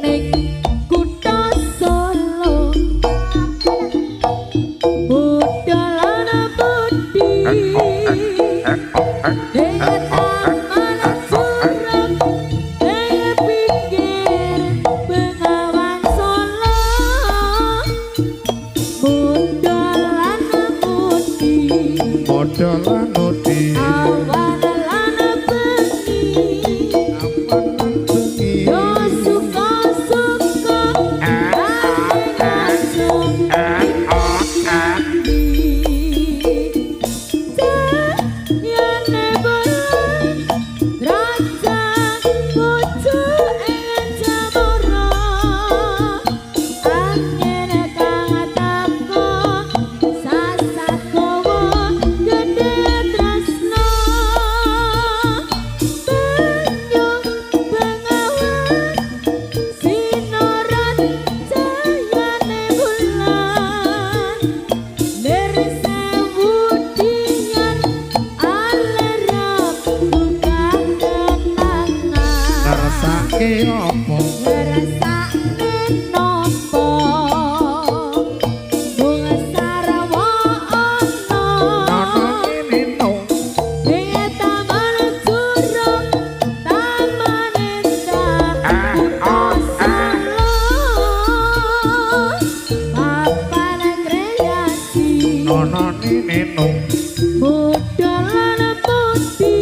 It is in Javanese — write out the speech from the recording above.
Ning kutha Solo budalan budi ing taman curug ing pinggir Bengawan Solo budalan budi Modolan udi awan lan bengi awan bengi yo suka-suka langsung. Cayane bulan rancang pucuk ing cemara angin kang teko sasat kowe gedhe tresno banyu Bengawan sinaran cayane bulan nir sewu dian alerep buka kenangan. Ngrasake apa? Ngrasakne nopo mung sarwa ana Ana ngene no. Ing taman curug taman endah kutha Solo papan kreasi. Ana ngene no. Modalan putih.